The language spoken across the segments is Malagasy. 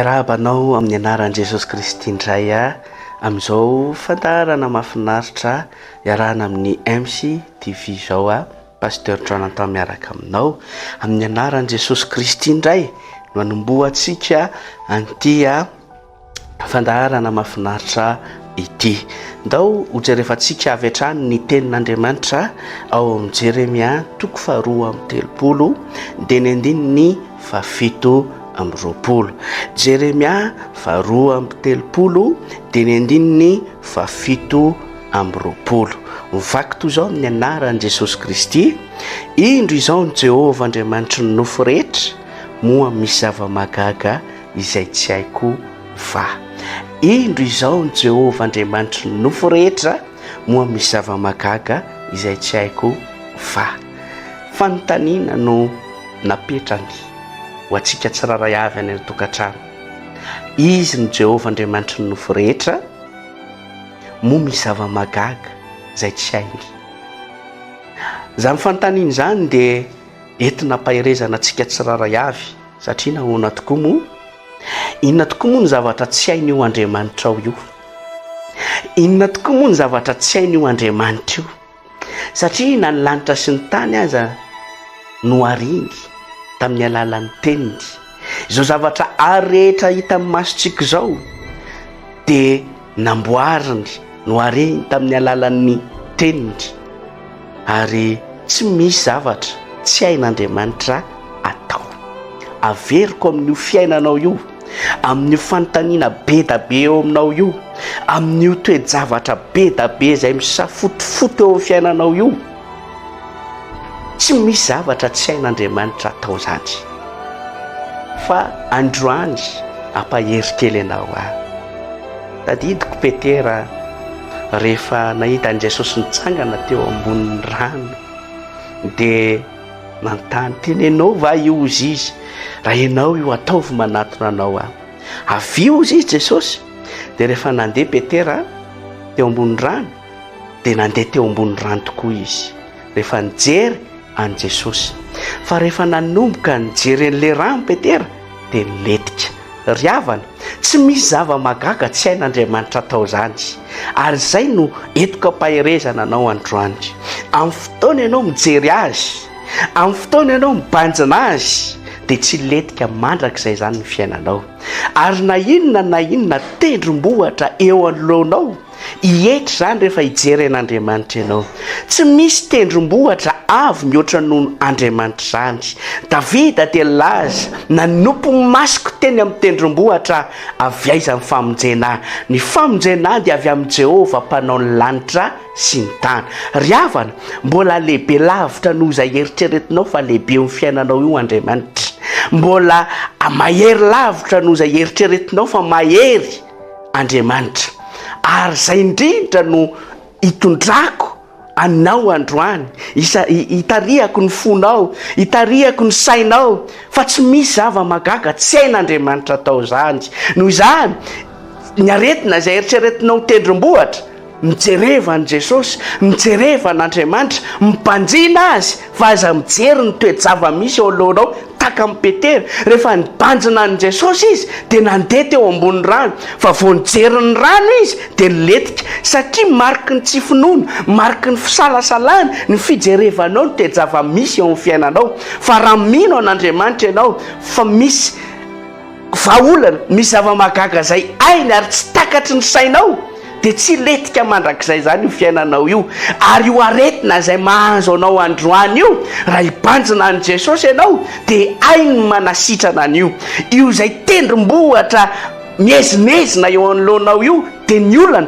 Miarahaba anao amin'ny anaran'i Jesosy Kristy indray aho amin'izao fandaharana mahafinaritra iarahana amin'ny MC TV izao aho, Pasteur Jonathan miaraka aminao. Amin'ny anaran'i Jesosy Kristy indray no anombohantsika an'ity fandaharana mahafinaritra ity. Ndao hojerevantsika avy hatrany ny tenin'Andriamanitra ao amin'ny Jeremia toko faharoa amby telopolo dia ny andininy fahafito amby roapolo. Jeremia faharoa amby telopolo dia ny andininy fahafito amby roapolo. Mivaky toy izao amin'ny anaran'i Jesosy Kristy, Indro izao ny Jehovah Andriamanitry ny nofo rehetra, moa misy zava-mahagaga izay tsy haiko va? Indro izao ny Jehovah Andriamanitry ny nofo rehetra, moa misy zava-mahagaga izay tsy haiko va? Fanontaniana no napetrany ho antsika tsirairay avy any an-tokantrano. Izy no Jehovah Andriamanitry ny nofo rehetra, moa misy zava-mahagaga izay tsy hainy? Izany fanontaniana izany dia entina ampaherezana antsika tsirairay avy. Satria nahoana tokoa moa? Inona tokoa moa ny zavatra tsy hain'io Andriamanitrao io? Inona tokoa moa ny zavatra tsy hain'io Andriamanitra io? Satria na ny lanitra sy ny tany aza nohariny tamin'ny alalan'ny teniny. Izao zavatra ary rehetra hitan'ny masontsika izao dia namboariny, nohariny tamin'ny alalan'ny teniny. Ary tsy misy zavatra tsy hain'Andriamanitra atao. Averiko amin'io fiainanao io, amin'io fanontaniana be da be eo aminao io, amin'io toe-javatra be da be izay misafotofoto eo amin'ny fiainanao io, tsy misy zavatra tsy hain'Andriamanitra atao izany. Fa androany ampahery kely anao aho. Tadidiko Petera rehefa nahita an'i Jesosy nitsangana teo ambonin'ny rano dia nanontany, tena ianao va io hozy izy? Raha ianao io ataovy manatona anao aho. Avia hozy izy Jesosy. Dia rehefa nandeha Petera teo ambonin'ny rano dia nandeha teo ambonin'ny rano tokoa izy. Rehefa nijery an'i Jesosy. Fa rehefa nanomboka nijery an'ilay rano Petera dia nilentika. Ry havana, tsy misy zava-mahagaga tsy hain'Andriamanitra atao izany. Ary izay no entiko ampaherezana anao androany. Amin'ny fotoana ianao mijery Azy, amin'ny fotoana ianao mibanjina Azy, dia tsy hilentika mandrakizay izany ny fiainanao. Ary na inona na inona tendrombohitra eo anoloanao, Hietry izany rehefa hijery an'Andriamanitra ianao. Tsy misy tendrombohitra avo mihoatra noho Andriamanitra izany. Davida dia nilaza, Nanompo ny masoko teny amin'ny tendrombohitra aho, avy aiza ny famonjena ahy? Ny famonjena ahy dia avy amin'i Jehovah Mpanao ny lanitra sy ny tany. Ry havana, mbola lehibe lavitra noho izay eritreretinao fa lehibe eo amin'ny fiainanao io Andriamanitra. Mbola mahery lavitra noho izay eritreretinao fa mahery. Andriamanitra. Ary izay indrindra no itondrako anao androany, isa, itarihako ny fonao, itarihako ny sainao, fa tsy misy zava-mahagaga tsy hain'Andriamanitra atao izany. Noho izany, ny aretina izay eritreretinao ho tendrombohitra, Mijereva an'i Jesosy, mijereva an'Andriamanitra, mibanjina Azy, fa aza mijery ny toe-java-misy eo alohanao, tahaka an'i Petera, rehefa nibanjina an'i Jesosy izy, dia nandeha teo ambony rano, fa vao nijery ny rano izy, dia nilentika, satria mariky ny tsy finoana, mariky ny fisalasalana, ny fijerevanao ny toe-java-misy eo amin'ny fiainanao, fa raha mino an'Andriamanitra ianao, fa misy. Vahaolana, misy zava-mahagaga izay hainy ary tsy takatry ny sainao, dia tsy hilentika mandrakizay izany io fiainanao io. Ary io aretina izay mahazo anao androany io, raha hibanjina an'i Jesosy ianao, dia hainy ny manasitrana an'io. Io izay tendrombohitra miezinezina eo anoloanao io, dia ny olana.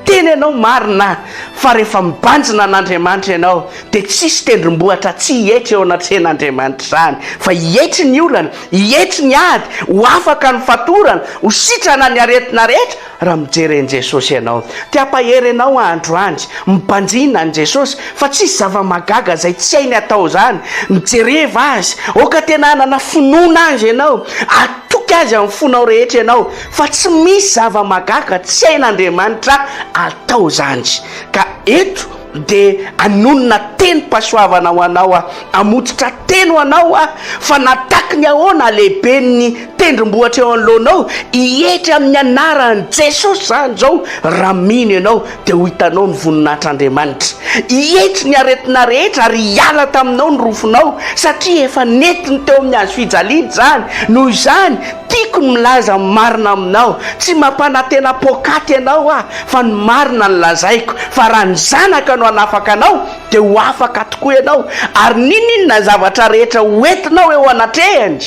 Teny ianao marina fa rehefa mibanjina an'Andriamanitra ianao dia tsisy tendrombohitra tsy hietry eo anatrehan'Andriamanitra izany fa hietry ny olana, hietry ny ady, ho afaka ny fatorana, ho sitrana ny aretina rehetra raha mijery an'i Jesosy ianao. Te hampahery anao aho androany, mibanjina an'i Jesosy fa tsisy zava-mahagaga izay tsy hainy atao izany, mijereva Azy, aoka tena hanana finoana Azy ianao, atoky Azy amin'ny fonao rehetra ianao. Fa tsy misy zava-mahagaga tsy hain'Andriamanitra atao izany. Ka eto dia hanonona tenim-pahasoavana ho anao aho, hamototra teny ho anao aho, fa na taky ny ahoana halehiben'ny tendrombohitra eo anoloanao, hietry amin'ny anaran'i Jesosy izany izao, raha mino ianao dia ho hitanao ny voninahitr'Andriamanitra. Hietry ny aretina rehetra ary hiala taminao ny rofinao, satria efa nentiny teo amin'ny hazo fijaliana izany. Noho izany, tiako ny milaza ny marina aminao, tsy mampanantena poakaty anao aho, fa ny marina no lazaiko, fa raha ny Zanaka no hanafaka anao, dia ho afaka tokoa ianao, ary n'inon'inona zavatra rehetra ho entinao eo anatrehany,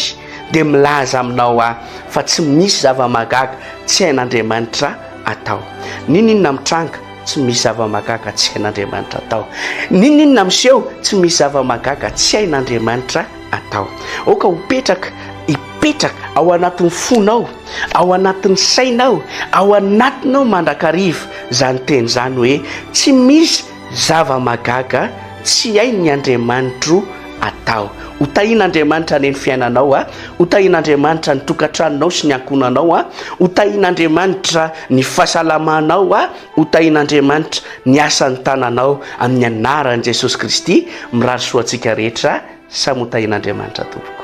dia milaza aminao aho fa tsy misy zava-mahagaga tsy hain'Andriamanitra atao. N'inon'inona mitranga, tsy misy zava-mahagaga tsy hain'Andriamanitra atao. N'inon'inona miseho, tsy misy zava-mahagaga tsy hain'Andriamanitra atao. Aoka ho petraka, hipetraka ao anatin'ny fonao, ao anatin'ny sainao, ao anatinao mandrakariva izany teny izany hoe, tsy misy zava-mahagaga tsy hain'ny Andriamanitro atao. Ho tahian'Andriamanitra anie ny fiainanao a, ho tahian'Andriamanitra ny tokantranonao sy ny ankohonanao a, ho tahian'Andriamanitra ny fahasalamanao a, ho tahian'Andriamanitra ny asan'ny tananao amin'ny anaran'i Jesosy Kristy. Mirary soa antsika rehetra, samy ho tahian'Andriamanitra tompoko.